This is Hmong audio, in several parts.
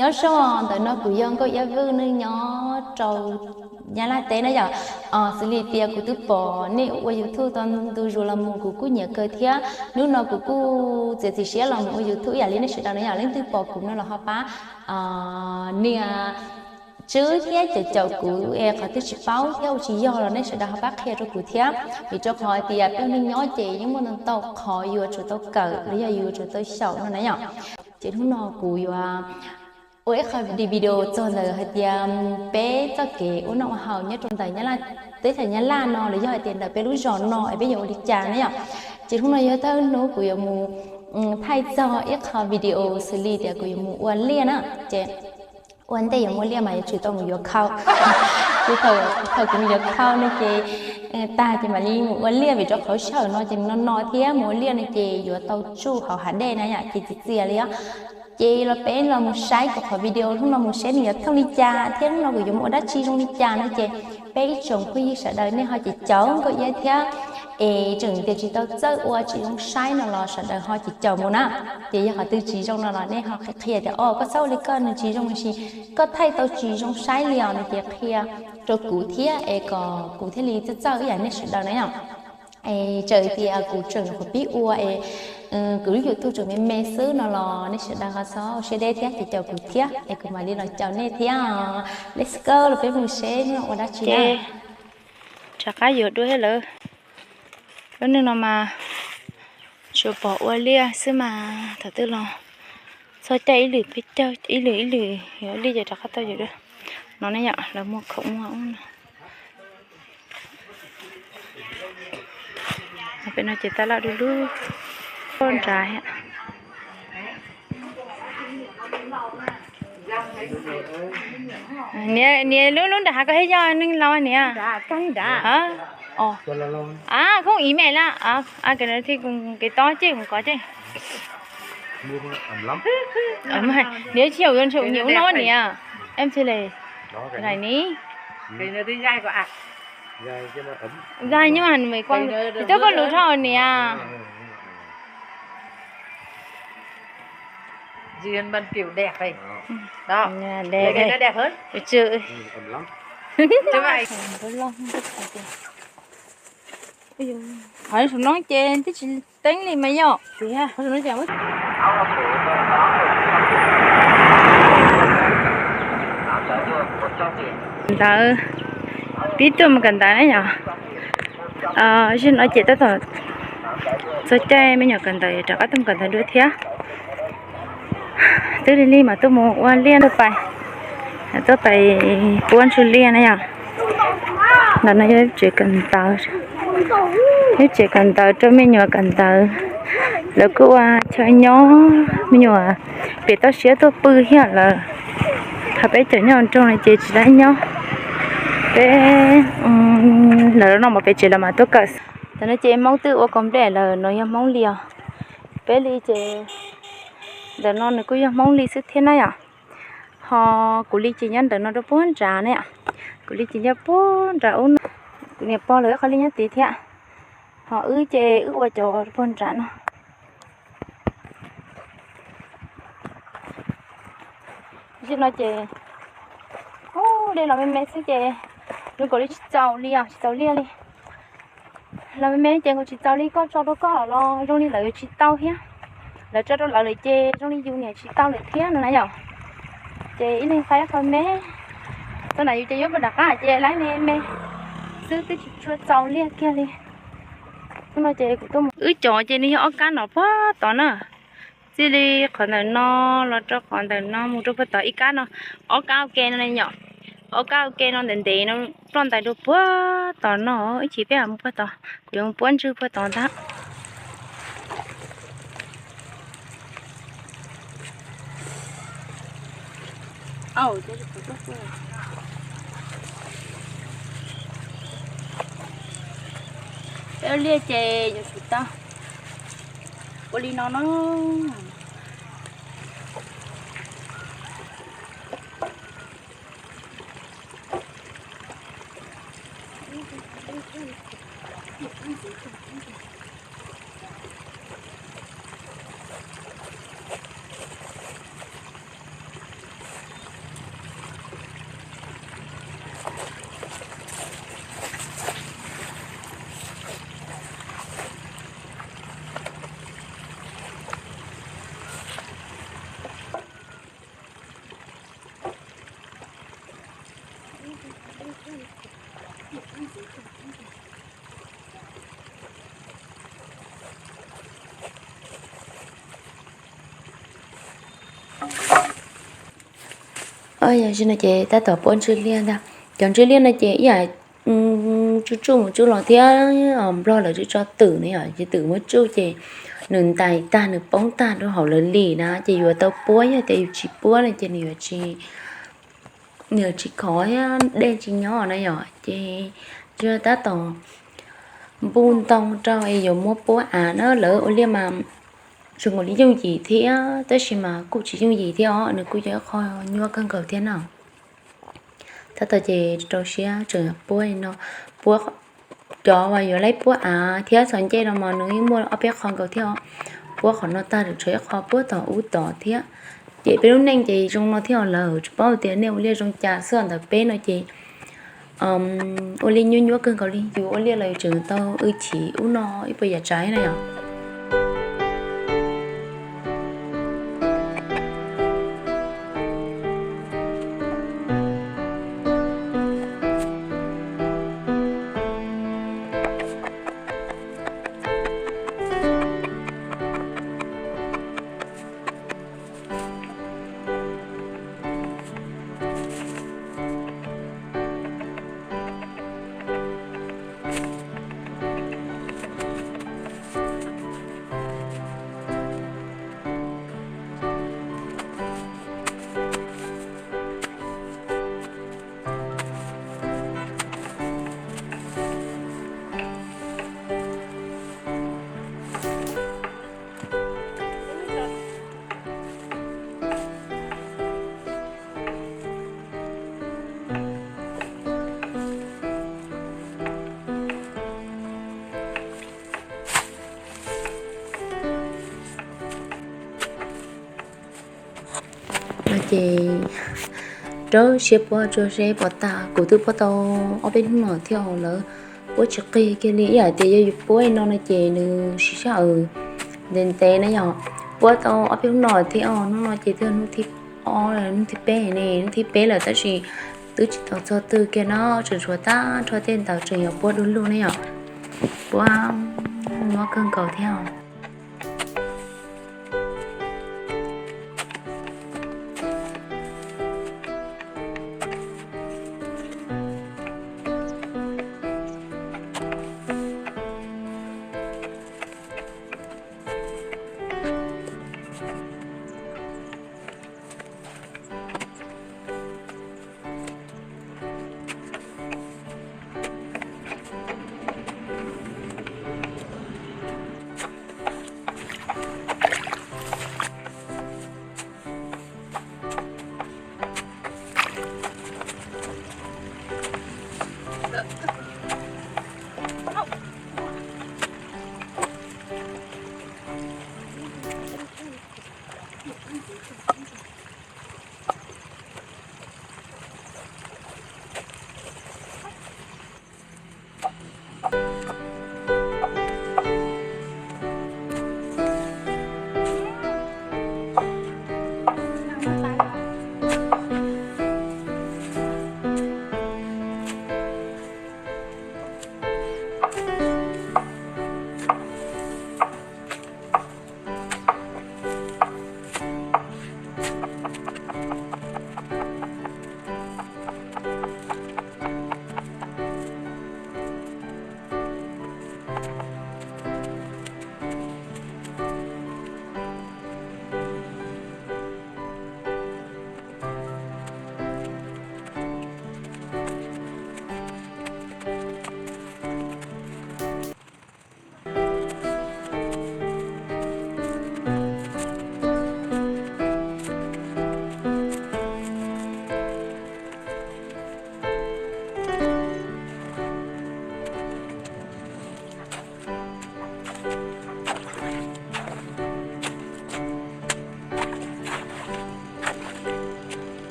Nyob zoo, ntawm no kuv yog Nkauj Iab Vwj, nej nyob rau Nyab Laj teb na yom. Xws li tias kuv twb pom nej ua YouTube tau ntu zus los mus, kuv kuj nyiam kawg thiab. Hnub no kuv kuj txiav txim siab los mus ua YouTube ib yam li nej sawv daws na yom. Leej twg pom kuv no los ho pab nias tswb thiab caum caum kuv es qhov twg tsis paub thiab ua tsis yog los nej sawv daws ho pab qhia rau kuv thiab. Vim rau qhov hais tias peb ua neej nyob ces yeej muaj ntau ntau qhov yuav tsum tau kawm los yog yuav tsum tau xyaum no na yom. Ces hnub no kuv yuav ua ib qho video txog ntawm hais tias peb txoj kev ua noj ua haus nyob rau ntawm Nyab Laj, teb chaws Nyab Laj no los yog hais tias ntawm peb lub zos no es peb yuav ua li cas na yom. Ces hnub no yog thawj hnub kuv yuav mus thaij txog ib qho video xws li tias kuv yuav mus ua liaj na. Ces ua ntej yuav mus ua liaj mas yuav tsum tau mus yuav khau. Ces thaum kuv mus yuav khau no ces tag ces mam li mus ua liaj, vim rau qhov sij hawm no ces no no thiab mus ua liaj no ces yuav tau tsuj hauv hav dej na yom, ces txias txias li os. Ces los peb los mus saib kuv qhov video hnub no mus seb nws yuav thooj li cas thiab hnub no kuv yuav mus ua dab tsi zoo li cas no ces peb ib tsoom phooj ywg sawv daws nej ho caum caum Nkauj Iab thiab es tseem tias tsis tau txawj ua tsis zoo saib no los sawv daws ho caum caum mus na. Ces yog qhov twg tsis zoo no los nej ho qhia qhia tias o koj txhob ua li koj nws tsis zoo, los sis koj thaij tau tsis zoo saib li os no ces qhia rau kuv thiab es kom kuv thiaj li txawj txawj ib yam nej sawv daws na yom. Es txawm tias kuv tseem nyuam qhuav pib ua es kuv lub YouTube tseem me me xwb no los nej sawv daws ho txhob ua siab deb thiab caum caum kuv thiab es kuv mam li los caum nej thiab. Let's go, los peb mus seb hnub no ua dab tsi na. Rov qab yuav dua thiab lawm. Lub neej no mas tsuas pom ua liaj xwb mas thaum twg los txog caij ib lwm peb caug ib lwm ib lwm yuav liaj ces rov qab tau yuav dua. No ne yom, lawv muag khoom muag ub no. Pem no ces tab laj du lug nrad thiab. Niam, lub lub nram hav ko thiaj yog neeg laus niam? Ab, khoob ib me lawm, kev tob ces mus kov ces. Niam tsis yog ua ntshe ua nyiam ub no niam. Em xi le. Nai ni. Dai nyuaj me kuang, twb koj lus rau niam. Qhov no ces twb tsis teeb li mas yom. Ntawd, pib tuaj mus kawm ntawv na yom. Zaum no ces tab tom txog caij me nyuam kawm ntawv rov qab tuaj mus kawm ntawv dua thiab. Twb lig lig mas tuaj mus ua liaj tuaj pais, tuaj pais puab ntsuj liaj na yom. Ntawm no yog lub tsev kawm ntawv, lub tsev kawm ntawv rau me nyuam kawm ntawv. Lawv kuj ua chaw nyob, me nyuam pem toj siab tuaj pw thiab lawm. Qhov peb cov nyob nroog no ces tsis dab nyob, peb lawv no mas pem tsev lawv mas tuaj kawm. Ntawm no ces Hmoob twb ua complaint lawm, no yog Hmoob li os. Peb li ces ntawm no nws kuj yog Hmoob li xwb thiab na yom. Ho kuv li ces nyob ntawm no rau puag nrad na yom. Kuv li ces nyob puag nrad ub no, kuv niam pog lawv ib qho li nyob tid thiab. Ho wb ces wb ua cov puag nrad no. Zaum no ces ub, dej los me me xwb ces zoo nkaus li tsis txaus li os, tsis txaus liaj li. Los me me ces nkaus tsis txaus li, koj tso rau koj los zoo li lawv yuav tsis tau thiab. Lawv tso rau lawv lawm ces zoo li yus niam tsis tau lawm thiab no na yom. Ces ib leeg faib qho me. Txog na yus ces yuav mus nram qab ces laib me me xwb twb tsis tshua txaus liaj kiag li. Hnub no ces kuv tuaj mus, wb cov ces nws yog ob kab no puag tod na. Txij li qhov ntawm no los rau qhov ntawm no mus rau puag tod ib kab no, ob kab ua ke no yom. Ob kab ua ke no ntev ntev no, ploj ntais rau puag tod no, ib chim peb mus puag tod, kuv yuav mus puab ntswg puag tod ntag. Peb ua liaj ces yuav tsum tau ua li no no. Yog li no ces tab tom puab ntswj liaj ntag. Cov ntswj liaj no ces ib yam tsuj tsuj mus tsuj los thiab, nplog lawv tsis tso twm ne yom, ces twm muab tsuj ces nws ntais tag nws poob tag rau hauv lawv li na, ces yuav tau puab, yog tias yus tsis puab no ces nws yuav tsis, nws yuav tsis khov thiab dej tsis nyob na yom. Ces yog tab tom npuj ntoo rau es yuav muab puab av na, lawv ua liaj mas zoo nkaus li yooj yim thiab tab sis mas kuj tsis yooj yim thiab os, nws kuj yog ib qho nyuaj kawg nkaus thiab na. Tab tom ces rau siab tseem puab li no, puab, cov uas yuav laib puab av thiab txhos ncej no mas nws yeej muaj ob peb qho nkaus thiab os. Puab qhov no tag lawm tshuav ib qho puab tom ub tod thiab. Ces peb lub neej ces zoo no thiab os, lawv tsis paub tias nej ua liaj zoo cas xwb os. Ntawm peb no ces ua liaj nyuaj nyuaj kawg nkaus li, yus ua liaj los yus tseem tau ua chim ub no ib puas yam tsav na yom. No ces rau siab puab tsuag seb puas tag, kuv twb puab tau ob peb hnub no thiab lawv puab tsis qig kiag li. Ib yam tias yog yus puab li no no ces nws siv sij hawm ntev ntev na yom. Puab tau ob peb hnub no thiab, hnub no ces twb hnub thib ob, hnub thib peb ne, hnub thib peb lawm tab sis twb tsis tau txog twg kiag no, tseem tshuav tag nrho tej ntawd tseem yuav puab du lug ne yom. Puab nyuaj kawg nkaus thiab.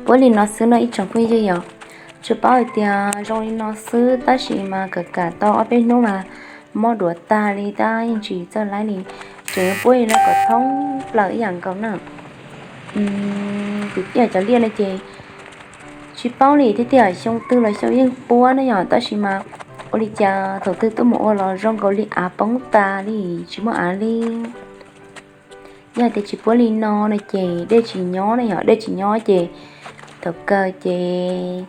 puab li no xwb no ib tsoom phooj ywg yom. Tsis paub hais tias zoo li no xwb tab sis mas kawm kam tau ob peb hnub mas mob duav tag li tab yeej tsis txawj laib li. Tseem yuav puab li no kom thoob plaws ib yam nkaus na. Kuv cov liaj no ces tsis paub li thiab tiag, xyoo twg los xyoo yeej puab na yom, tab sis mas ua li cas thaum twg tuaj mus ua los zoo nkaus li av poob tas li, tsis muaj av li. Yog tias tsis puab li no no ces dej tsis nyob na yom, dej tsis nyob ces thaum kawg ces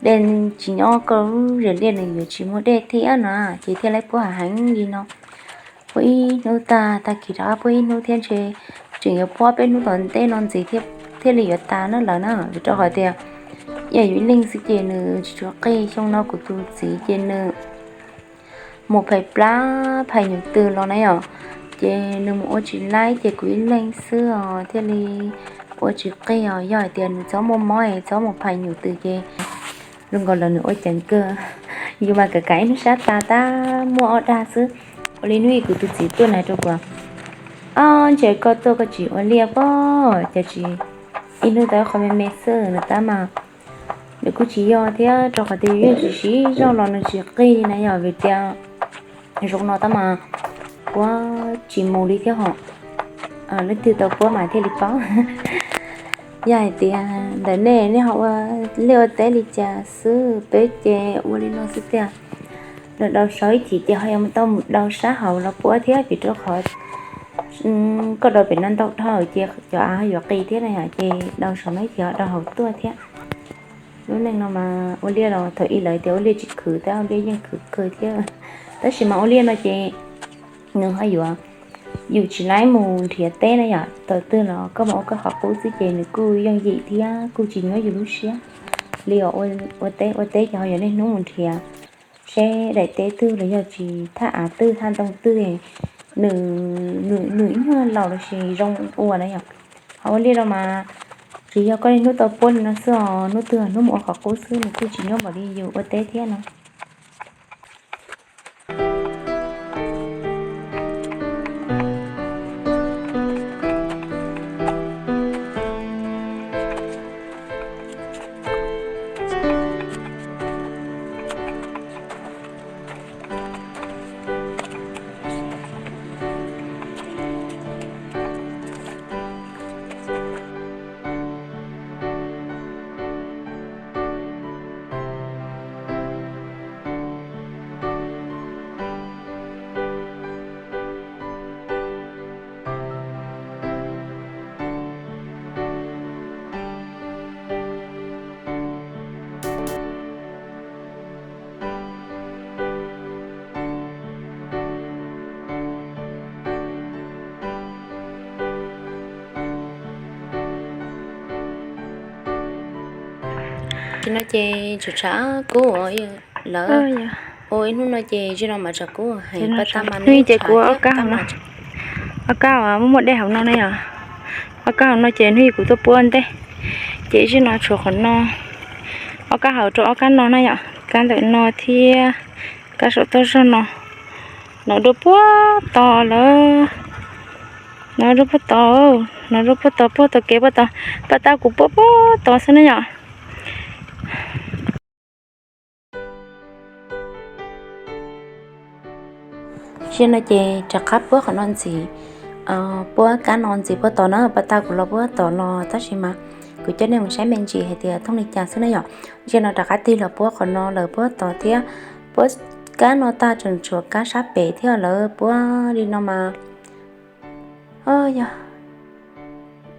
dej tsis nyob koj lub zes liaj nws yuav tsis muaj dej thiab no ces thiaj li puab hav heev li no. Puab ib hnub tag, tag kis rov qab puab ib hnub thiab ntshe tseem yuav puab peb hnub tom ntej no ntxiv thiaj li yuav tas na lawm na, vim rau qhov tias yog yus ib leeg xwb ces nws tsis tshua qig. Xyoo no kuv tus txiv ces nws mus phais plab phais nyuj twm los na yom, ces nws mus ua tsis laib ces kuv ib leeg xwb os thiaj li ua tsis qig os. Yog hais tias nws txhob muaj mob es txhob mus phais nyuj twm ces zoo nkaus li nws ua ceev kawg. Yus mas kawm kam ib hnub sab tas tab muaj ob dag xwb. Ua li hnub ib kuv tus txiv tuaj na rau kuv, ob ntshe koj tuaj koj tsis ua liaj pob, cas tsis ib hnub tau qhov me me xwb no tab mas nws kuj tsis yog thiab, rau qhov tias yus yeej tsis siv zog los nws tsis qig na yom, vim tias zoo no tab mas puab tsis mus li thiab hos. Leej twg tau puab mas thiaj li paub. Yog hais tias ntawm nej, nej ho ua liaj ua teb li cas xwb, peb ces ua li no xwb tiag. Los daus saum ib chim ces ho yuav mus tau mus daus sab hauv los puab thiab, vim rau qhov koj daus pem no ntau dhau ces cov av ho yuav qis thiab na yom, ces daus saum no ib chim ho daus hauv tuaj thiab. Lub neej no mas ua liaj los thaum ub lawv tias ua liaj tsis khwv tab ua liaj yeej khwv kawg thiab. Tab sis mas ua liaj no ces nws ho yuav, yus tsis laib mus nrhiav teb na yom, thaum twg los koj mus ua koj qhov qub xwb ces nws kuj yooj yim thiab kuj tsis nyuaj yus lub siab li os. Ua teb, ua teb ces ho yuav niaj hnub mus nrhiav seb daim teb twg los yog tsis thaj av twg thaj ntoo twg, nws, nws, nws ib nyuag laus los sis zoo ua na yom. Ho ua liaj no mas tsuas yog koj niaj hnub tau puab li no xwb os, hnub twg hnub mus ua qhov qub xwb, nws kuj tsis nyuaj npaum li yus ua teb thiab no. Ces no ces tsam tshav kub lawm, ua ib hnub no ces zim no mas tshav kub heev, paj tab mas hnub ib ces kuv ob kab, ob kab muaj muaj dej hauv no na yom. Ob kab hauv no ces hnub ib kuv tuaj puab ntej, ces zim no tshuav qhov no, ob kab hauv rau ob kab no na yom, kab ntawm no thiab kab saum toj zog no. Nov dua puag tod lawm, nov dua puag tod, nov dua puag tod, puag tod kev puag tod, paj tab kuv puab puag tod xwb na yom. Zim no ces rov qab puab qhov no ntxiv, puab kab no ntxiv puag tod na, paj tab kuv los puab tod los tab sis mas kuv coj nej mus saib me ntsis hais tias thooj li cas xwb na yom. Zim no rov qab tig los puab qhov no lawm puab tod thiab, puab kab no tag tseem tshuav kab sab pem thiab lawm puab li no mas yog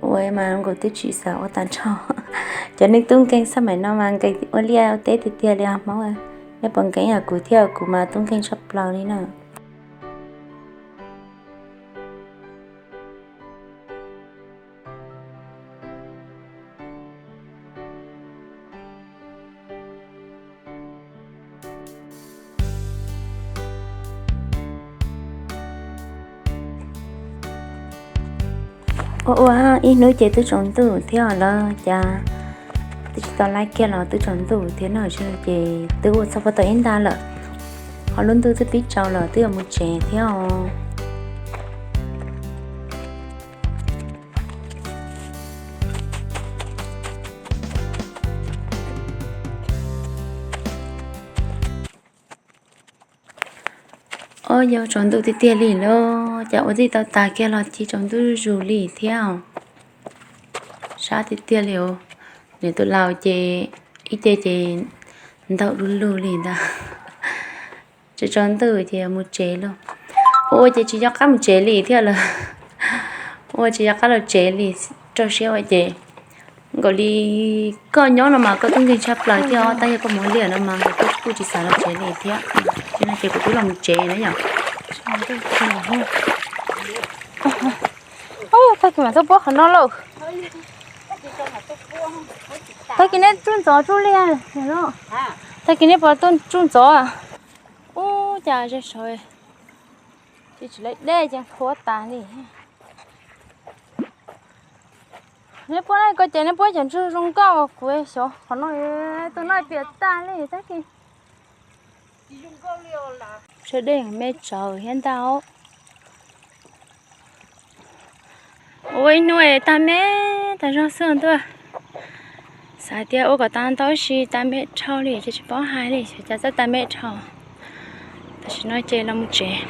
ua mas nkaus twb tsis xav ua tag nrho. Cov neeg tub nkeeg xab maim no mas nkees ua liaj ua teb tiag tiag li os Hmoob. Nej puas nkees yam kuv thiab, kuv mas tub nkeeg tshaj plaws li na. Ua ua ib hnub ces twb tsaus ntuj thiab lawm cas, twb tsis tau laib kiag los twb tsaus ntuj thiab no ces twb ua txog puag tom ib ntag lawm. Ho lub ntuj twb pib tsaus lawm twb yuav mus tsev thiab os. Ob, yog tsaus ntuj tiag tiag li lauj, cas ua txij tau tas kiag los cia tsaus ntuj zus li thiab os. Sab tiag tiag li os. Niam tus laus ces ib ce ces ntaug du lug li ntag. Tsaus tsaus ntuj ces mus tsev lauj. Ua ces tsis nco qab mus tsev li thiab lawm. Ua tsis nco qab los tsev li, rau siab ua ces nkaus li koj nyob no mas koj tub nkeeg tshaj plaws thiab os, tab yog koj mus ua liaj no mas nkaus koj kuj tsis xav los tsev li thiab. Ces no ces kuv twb los mus tsev na yom. Tag kis mam tuaj puab qhov no lauj. Tag kis neb tsuj ntxov tsuj liaj. Tag kis neb puas tuaj tsuj ntxov? Ub, cas ze saud ces tsis lav dej ces qhuav tas li. Neb puab na, koj ces neb puab cov ntsuj zoo nkauj, kuv xyov qhov no, tus no piam tag li tag kis. Sawv dej me tsaus thiab ntag. Ua ib hnub tag me tag zog xwb ntuj. Xav tias ua kom tag ntau tab sis tag me dhau li ces tsis paub hais li xyov cas txawj tag me dhau. Tam sim no ces los mus tsev.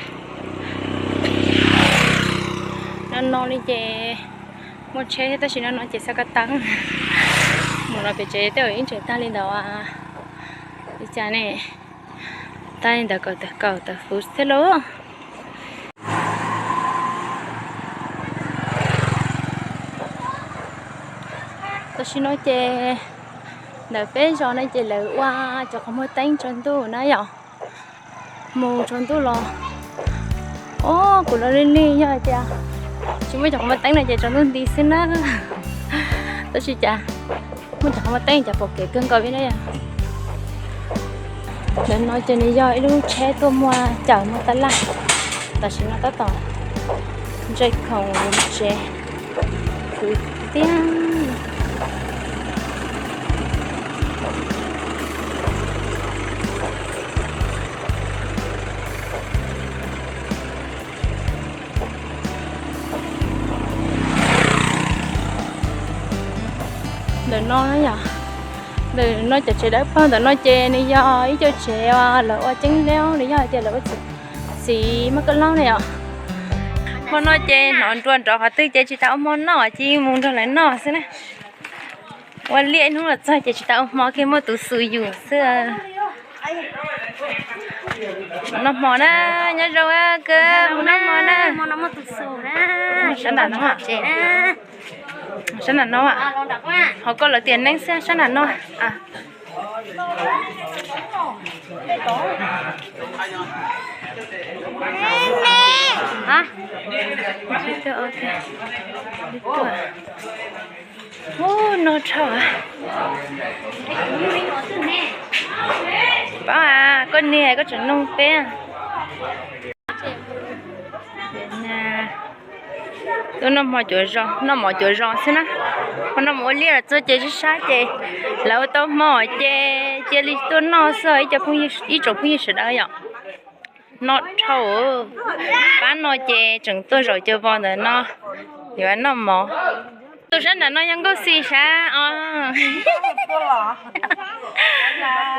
No no li ces muaj tsheb thiab tab sis no no ces xav ko taw mus los pem tsev tej zaum yeej tseem tag li ntawd li cas ne. Tag li ntawd kaum tawm kaum tawm fuv thiab lauj. Tam sim no ces ntawm peb zos no ces lawv ua cov qhov muag teeb tsaus ntuj na yom. Mus tsaus ntuj los, o, kuv los li li yog hais tias tsis muaj cov qhov muag teeb no ces tsaus ntuj nti xwb na. Tab sis cas muaj cov qhov muag teeb cas pom kev kawg nkaus li na yom. Ntawm no ces nws yog ib lub tsheb tuaj muag cawm muag tab laj. Tam sim no tab tom ntsej khoom tsev kwv tiag. Ntawm no yom, ntawm no cov tsev dawb paug ntawm no ces nws yog ib co tsev lawv ua ceeb leeb, nws yog hais tias lawv ua txiv mab koj laub na yom. Hmo no ces hnov nruas nrov qhov twg ces tsis tas ua hmo noj ces mus nrog lawv noj xwb na. Ua liaj ib hnub los txog ces tsis tas ua hmo kiag muaj tus xus yus xwb. Noj hmo na, nyob zoo kawg, mus noj hmo na. Sab nram no, sab nram no, ho koj lawv tiam neeb xwb sab nram no. Ub, no dhau. Paub a, koj niag koj tseem nug peb. Tuaj noj hmo cuav zos, noj mov cuav zos xwb na. Ho no mus ua liaj los txog ces sib sab ces lawv ua tau hmo ces cia li tuaj noj xwb ib co phooj ywg, ib tsoom phooj ywg sawv daws yom. No dhau, pab no ces tseem tuaj zaum caw vos ntawm no yuav noj mov. Tus sab nram no yog Nkauj Xis sav os.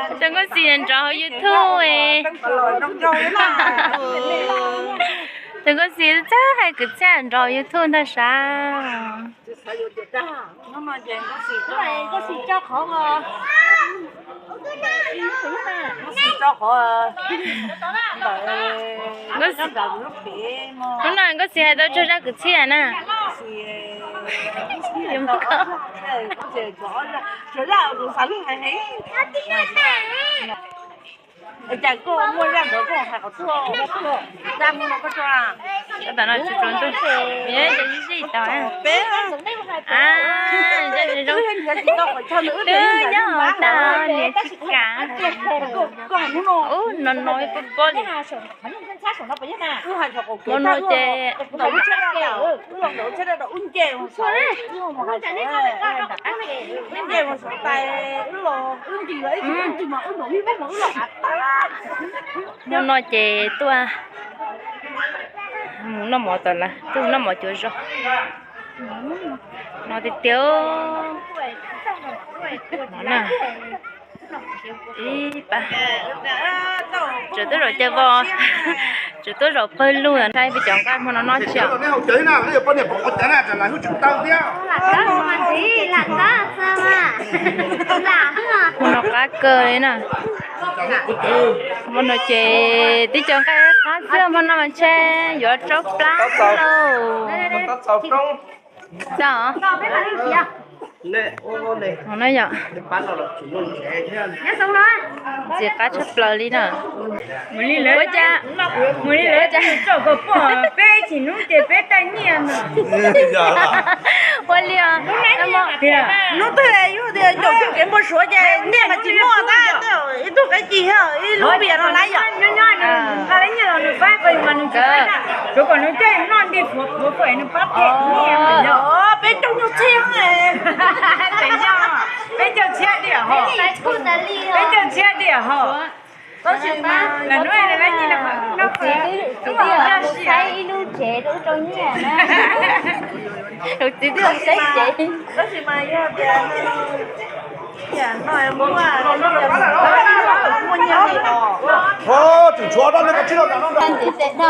Tus Nkauj Xis nrov hauv YouTube. Tus Nkauj Xis txawj hais kwv txhiaj nrov hauv YouTube ntag sav. Hnub no Nkauj Xis hais tau tsawg zaj kwv txhiaj na? Cas koj muaj zaj ntawd koj hais qhov tuaj, zaj mus no koj tso. Tam no tsis tsaus ntuj, yog ib zig tau. Twb nyob hauv tas niam tsis kam. Ub, no no ib pob pob li. Hmo no ces hmo no ces tuaj mus noj mov tas lawm, tuaj mus noj mov cuav zos. No tiag tiag. Ib pab tseem tuaj zaum caw vos. Tseem tuaj zaum pawg lug saib peb cov nqaij hmo no noj tsis. Hmo no qab kawg li na. Hmo no ces tib co nqaij qab xwb, hmo no mas ntshe yuav tsau plab lauj. Xav os. Ntxiv qab tshaj plaws li na. Ua cas, ua cas peb tsis hnub ces peb taij nyiaj no. Ua li os. Hnub twg yog tias caum cuj kev npau suav ces nyiaj mas tsis muaj tab, ib tug qe ci ib lub vias no lawm yom. Nqa lawv nyiaj los nws faib qo mas nws tsis faib, tsuav kom nws coj noj nti fuav fuav nws pab phem nyiaj mas yog. Peb caug nyuag txhiab, peb caug txhiab diam ho, peb caug txhiab diam ho. Tab sis mas lawv nyiaj, tus txiv twb saib ib lub tsev rau ub rau nyiaj na. Tus txiv twb saib tsev. Tab sis mas yog tias no muaj, muaj nyiaj li no. Tsis tshuav dab neeg koj tsis tau no.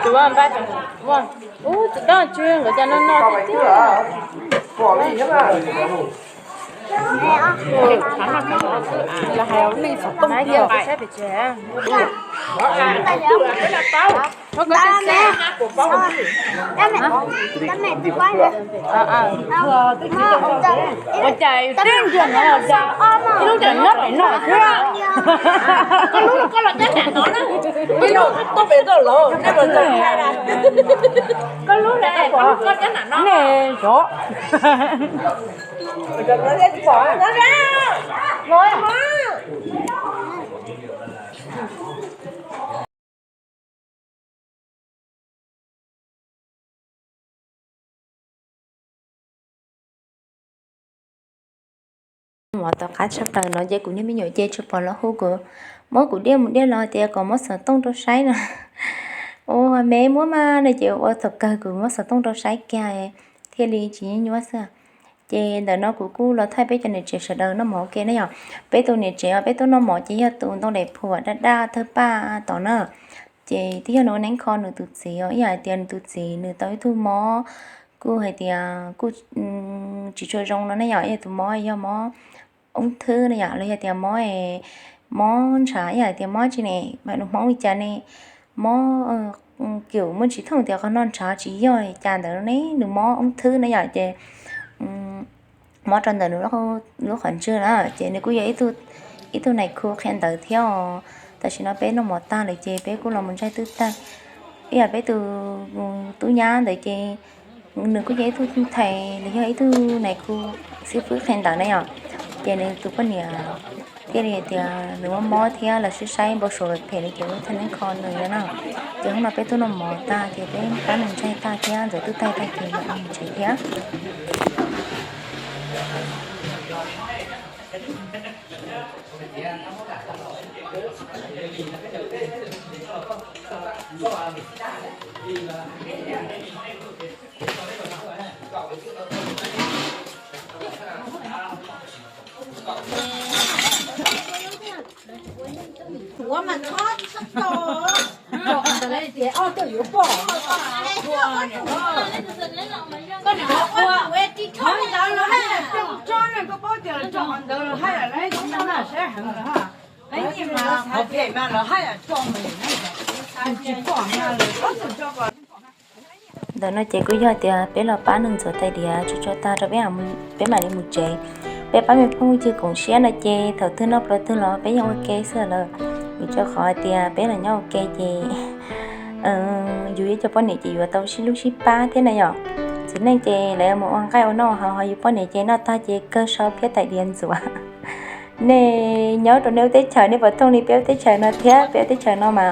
Tus ua npab, ua, ub, tsis tau tsw nkawd cov no no tiag tiag. Los hais nej xov tooj tiag. Ua cas twb ntiag no los cas ib lub cas nyob pem no xwb. Koj lub koj los cab nram no na. Ib lub tuaj pem toj los nej los txog. Koj lub na, koj lub koj cab nram no. Nej zov. Mov tom qab tshaj plaws no ces kuv niag me nyuam ces tsuas pom los hu kuv, muab kuv diaj mus diaj los tias kom muab xov tooj rau saib no. Ua me muab mas no ces ua thaum kawg kuv muab xov tooj rau saib kiag thiaj li tsis nyuaj nyuaj xwb. Ces ntawm no kuv kuj los thaij peb cov niam tsev sawv daws noj mov ua ke na yom. Peb tus niam tsev uas peb tuaj noj mov ces yog tus ntoo daim phuam daj daj thawj paj tod na. Ces twb yog nws ua neeb kho nws tus txiv os, ib yam hais tias nws tus txiv nws tau ib tug mob, kuj hais tias kuj tsis tshua zoo no ne yom, ib yam tus mob yog mob oob thwb ne yom, los yog tias mob, mob ntshav, ib yam hais tias mob tsi ne, nws hmoob li cas ne, mob, kuj muaj tsis thooj tias qhov no ntshav tsis yog cas ntawd ne, nws mob oob thwb ne yom, ces mob rau ntawm nws lub qhov ntswg na, ces nws kuj yog ib tug nais khu qhia ntawv thiab os. Tam sim no peb noj mov tag lawm ces peb kuj los mus ntsaig twb tag. Ib yam peb tus tub nyab ntawd ces nws kuj yog ib tug thais los yog ib tug nais khu xib fwb qhia ntawv na yom. Ces nws tus poj niam thiaj li hais tias nws mob mob thiab los sib saib npau suav phem li ces ua thaj neeb kho nws no na. Ces hnub no peb tuaj noj mov tag ces peb pab nws ntsaig tag thiab ntxuav twb tag tag ces mam mus tsev thiab. Ua mas txhob txhob tos, tos ntawd tias ob tuaj yuav pom. Koj niam qhuav ua tib tsob ntawd los haj yam coj tsob na, koj paub tias los tso qhov ntawd los haj yam lawv tsis noj na, sab heev lawm ha. Lawv nyiam mas qhov phem mas los haj yam tso mus, tsis pom mas lawv txhob txwm tso kom. Ntawm no ces kuj yog tias peb los pab nws ntxuav tais diav tsuag tsuag tag rau peb, peb mam li mus tsev. Peb pab me phooj ywg koom siab no ces thaum twg noj plua twg los peb yeej ua ke xwb lawm. Vim rau qhov hais tias peb los nyob ua ke ces yus ib co poj niam ces yuav tau sib hlub sib pab thiab na yom. Txiv neej ces lawv mus ua nqaij ua noj haus, ho yus poj niam ces noj tag ces kawg sau phiab tais diav ntxuav. Nej nyob rau nej lub teb chaws nej puas thooj li peb lub teb chaws no thiab? Peb lub teb chaws no mas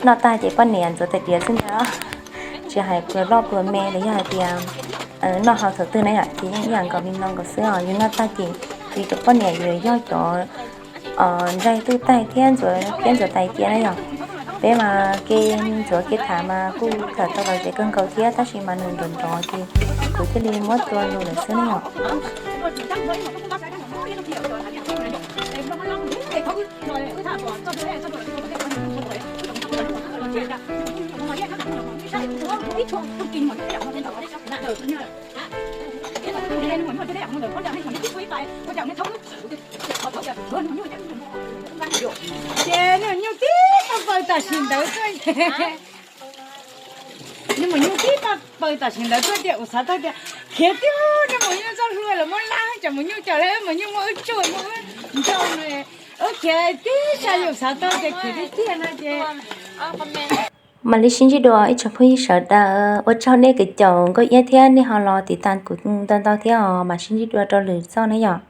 noj tag ces poj niam ntxuav tais diav xwb ntag. Tsis hais pluas loj pluas me los yog hais tias noj haus thaum twg na yom, ces yeej ib yam nkaus li no nkaus xwb os. Yus noj tag ces yus cov poj niam yus yog cov ntsaig twb taig thiab ntxuav phiab ntxuav tais cia na yom. Peb mas ke ntxuav ke tham mas kuj tham tau lom zem kawg nkaus thiab, tab sis mas nws nrov nrov ces kuv thiaj li muab tua lus lawm xwb na yom. Tam sim ntawd tuaj, niag maum nyuj tib pab paws tam sim ntawd tuaj tias ua xav tau tias khiav tiag, niag maum nyuj txoj hlua los muab lab, tsam maum nyuj coj lawm, maum nyuj muab wb tsuj muab wb nrau no, wb khiav tib sab yus xav tau tias khiav tiag tiag no ces mam li sib ntsib dua ib tsoom phooj ywg sawv daws. Ua tsaug nej kws caum Nkauj Iab thiab nej ho los tiv tas kuv ntau ntau thiab os, mam sib ntsib dua rau lwm zaj na yom.